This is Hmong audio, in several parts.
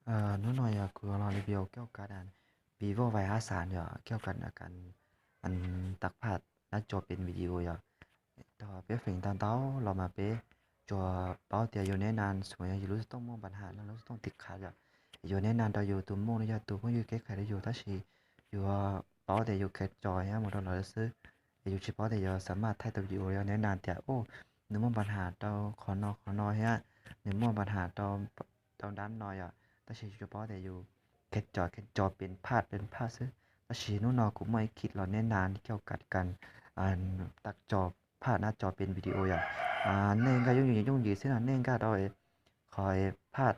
Hnub no yog kuv los review koj kav Vivo Y hai xas yom, koj kav tag phaj nab co pem video yom. Rau peb feem ntau ntau los mas peb tsuas paub tias yus neb na, xws yog yus lub xov tooj muaj npa has no, lub xov tooj tiv qhav yom, yuav neb na rau yus tus muam los yog tus phooj ywg kev khav rau yus, tab sis yuav paub tias yus khav co thiab mus rau lawv xwb. Es yus tsis paub tias yuav xa maj thaij tau video yog neb na tias, u, nws muaj npa has rau qhov no qhov no thiab nws muaj npa has rau dab no yom, tab sis tsuas paub tias yus khav co khav co pem phaj pem phaj xwb. Tab sis hnub no kuv muaj ib khib los neb na koj kav tag co phaj nab co pem video yom. Nej nkag yooj yim yooj yim xwb no, nej nkag rau qhov phaj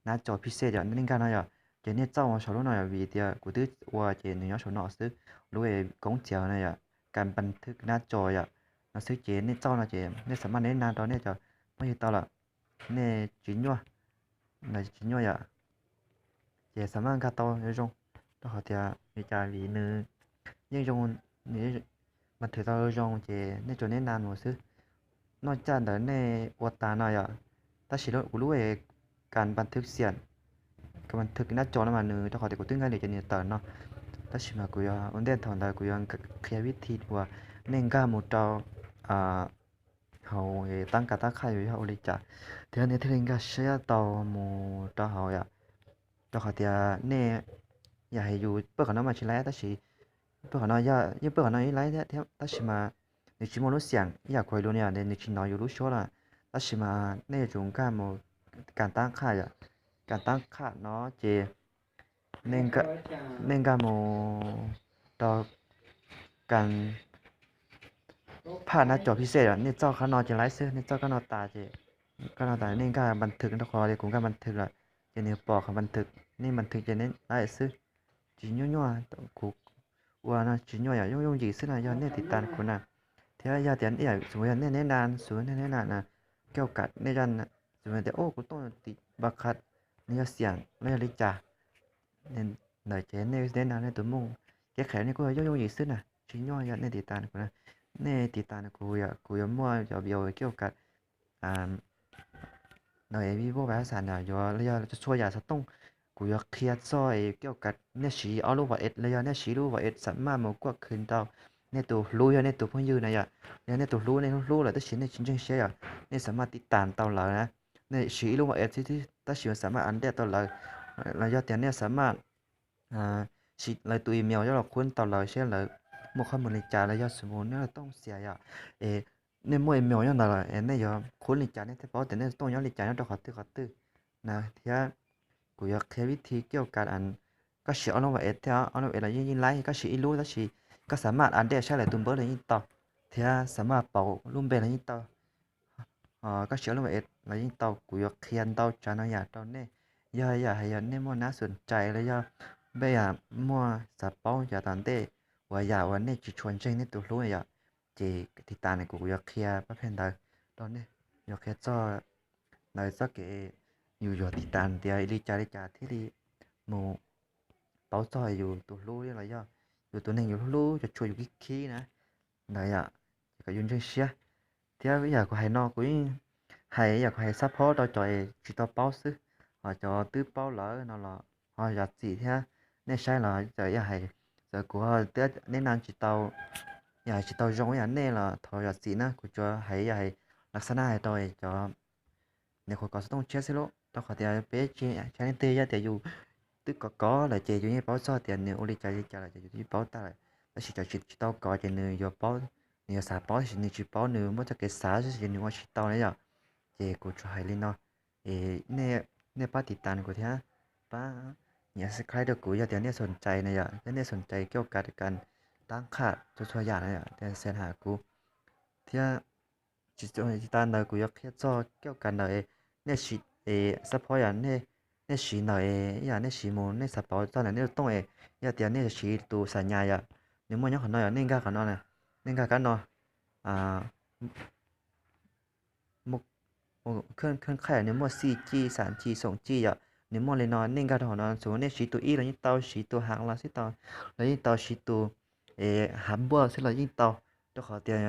nab co pixel yom, nej nkag no yom, ces nej txauj mus saum lub no yom, vim tias kuv twb ua ces nws nyob saum no xwb, lub koob txiav no yom, kas npa thwj nab co yom, no xwb ces nej txauj no ces nej xa maj neb na rau nej cov phooj ywg tau lawm, nej tsis nyuaj, tsis nyuaj yom. Ces xa maj nkag tau zoo zoo, rau qhov tias li cas vim nws yeej zoo, nws npa thwj tau zoo ces nej tsuas neb na mus xwb. Noj caj ntawd nej ua tas no yom, tab sis kuv lub kas npa thwj xiam, kas npa thwj nab co no mas nws rau qhov tias kuv twb nkag li ces nws tawm no, tab sis mas kuv yog ua ntej thaum ntawd kuv yuav qhia vib thi uas nej nkag mus rau hauv tab kas tab qhaj yus yog ua li cas, thiab nej thiaj li nkag siab tau mus rau hauv yom. Rau qhov tias nej, yam hais yus pawj qhov no mas tsis laib tab sis pawj qhov no yog yeej pawj qhov no ib laib thiab, tab sis mas nws tsis muaj lub xiam ib yam kuv hais lus no yom, nws tsis hnov yus lub suab lawm. Tab sis mas nej yuav tsum nkag mus kas tab qhaj yom, kas tab qhaj no ces nej nkag mus rau kas phaj nab co pixel yom, nej txauj qhov no ces laib xwb, nej txauj kab no tas ces, kab no tas nej nkag npa thwj rau qhov li kuv nkag npa thwj lawm, ces nws pom qhov npa thwj, nej npa thwj ces nej laib xwb. Tsis nyuaj nyuaj, kuv ua no tsis nyuaj yom, yooj yooj yim xwb no yog nej tiv tas kuv na. Thiab yog tias xws yog nej neb na, xws nej neb na, koj kav nej, xws tias u kuv tooj tiv npa qhaj, nws yog xiam los yog li cas, ntawd ces nej neb na, nej tus muam kev qhia nej kuj yooj yooj yim xwb na, tsis nyuaj yom, nej tiv tas kuv na. Nej tiv tas kuv yom, kuv yuav muaj cov video koj kav no es Vivo Y hai xas no yuav los yog txhua yam xov tooj, kuv yuav qhia txog es koj kav nej siv ob lub vas es los yog nej siv lub vas es xa maj mus kuaj khwv rau nej tus hlub yog nej tus phooj ywg na yom. Yog nej tus hlub nej hlub hlub lawm tab sis nej tsis ntseeg siab yom, nej xa maj tiv tas tau lawv na. Nej siv ib lub vas es xwb tab sis xa maj an dej tau lawv, los yog tias nej xa maj siv lawv tus email coj los qhuab tau lawv seb lawv muaj qhov muag li cas los yog xws mus nej lub tooj xiam yom. Es nej muaj email nyob ntawd lawm es nej yuav qhuab li cas nej thiaj paub tias nej tooj nyob li cas nyob rau qhov twg qhov twg na. Thiab kuv yuav qhia vib thi koj kav, koj siv ob lub vas es thiab ob lub es los yeej yeej laib, koj siv ib lub tab sis koj xa maj an dej saib lawv tus npawb los yeej tau, thiab xa maj pauv lub npe los yeej tau, koj siv ob lub vas es los yeej tau. Kuv yuav qhia ntau tsav no yam rau nej. Yog yam hais yog nej muaj nab xum cai los yog npej yam muaj xav paub yav tom ntej uas yam uas nej tsis tshua ntseeg nej tus hlub yom, ces tiv tas kuv yuav qhia pab pheej ntawd rau nej, yuav qhia txog ntawd txoj kev yus yuav tiv tas tias li cas li cas thiaj li mus paub txog yus tus hlub los yog yus tus neeg yus hlub hlub, cov tshuav yus khib khib na, ntawd yom, ces kom yus ntseeg siab. Thiab yam kuv hais no kuv yeej hais yam kuv hais xab phob rau cov es tsis tau paub xwb, ho cov twb paub lawm no los ho zam txim thiab. Nej saib los txawm yam hais, txawm kuv twb neb na tsis tau, yam hais tsis tau zoo yam nej los thov zam txim na, kuv tsuas hais yam hais lav xab nab hais rau cov niam qhuav kov xov tooj tshiab xwb lauj, rau qhov tias peb tsis tshaj leej twg, yog tias yus twb kov kov lawm ces yus yeej paub txog tias nws ua li cas li cas lawm ces yus twb paub tag lawm. Tab sis cov tsis tau kov ces nws yuav paub, nws yuav xav paub, tab sis nws tsis paub, nws muaj txoj kev xav ces nws ua tsis tau na yom. Ces kuv tsuas hais li no, es nej pab tiv tas kuv thiab pab nias subscribe rau kuv yog tias nej xom cai na yom, yog nej xom cai koj kav kas tab qhaj txhua txhua yam na yom, xav has kuv thiab. Tsis tas ntawd kuv yuav qhia txog koj kav ntawd, nej siv xab phob yom, nej siv ntawd yom, nej siv mus nej xav paub txog ntawm nej lub tooj es, yog tias nej siv tus xam nyas yom, nws muaj nyob qhov no yom, nej nkag qhov no, nej nkag kab no, khwj khaj nws muaj xij cij xam cij xoom cij yom, nws muaj li no, nej nkag rau hauv no, txhua nej siv tus ib los yeej tau, siv tus hav los xij tau, los yeej tau, siv tus hav npuaj xwb los yeej tau, rau qhov tias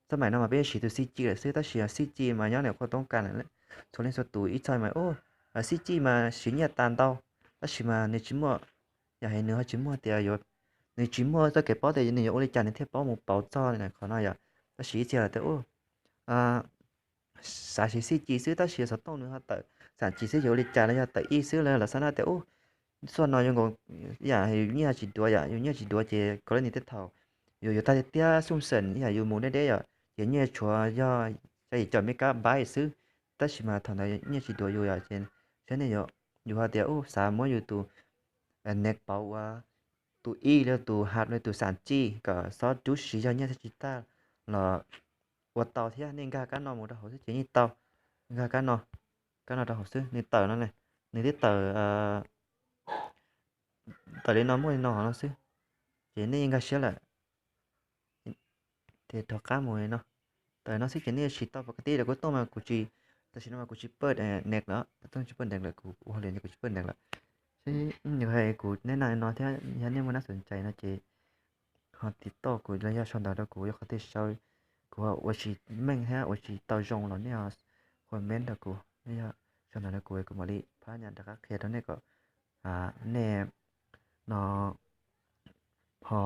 xab maim no mas peb siv tus xij cij lawm xwb, tab sis xij cij mas nyob ntawm koj toob kas lawm, txhua leej txhua tus ib txhia mas ub Xib Cij mas siv nyiaj tas ntau, tab sis mas nws tsis muaj, yog hais nws ho tsis muaj tias yuav, nws tsis muaj txoj kev paub tias nws yuav ua li cas nws thiaj paub mus pauv txog qhov no yom. Tab sis ib txhia los tias u, xav siv Xib Cij xwb tab sis xov tooj nws ho tawm Xam Cij xwb, yog ua li cas los yog tawm ib xwb los xav na tias u, txoj no yuav nkaus, yam yus nyiaj tsis duav yom, yus nyiaj tsis duav ces kov li nws tej thaum yus yuav tag tiag tiag xum xeem yam yus mus deb deb yom, ces nyiaj tshuav yog xya yim caum megabyte xwb, tab sis mas thaum ntawd nyiaj tsis duav yus yom, ces saib nej, yus hais tias u xav muab yus tus net pauv ua tus ib los tus hab los tus Xam Cij kom xob rub siv yog nyiaj tsis tag los ua tau thiab. Nej nkag kab no mus rau hauv xwb ces yeej tau. Nkag kab no, kab no rau hauv xwb nws tawm no, nws twb tawm, tawm li no muaj li no no xwb, ces nej yeej nkag siab lawm. Ces rov qab mus li no, tawm no xwb ces nej yuav siv tau pov ka tij lawm. Kuv tooj mas kuv tsis, tam sim no mas kuv tsis paj net lawm, kuv tooj tsis paj net lawm, kuv ua hauj lwm kuv tsis paj net lawm. Ces yog hais kuv neb na no thiab yog nej muaj nab xum cai no ces ho tiv toj kuv los yog sau ntawv rau kuv, yog qhov twg xav kuv ua tsis meej thiab ua tsis tau zoo los nej ho comment rau kuv, nej yog sau ntawv rau kuv, kuv mam li phab nyas rov qab qhia rau nej kom nej no ho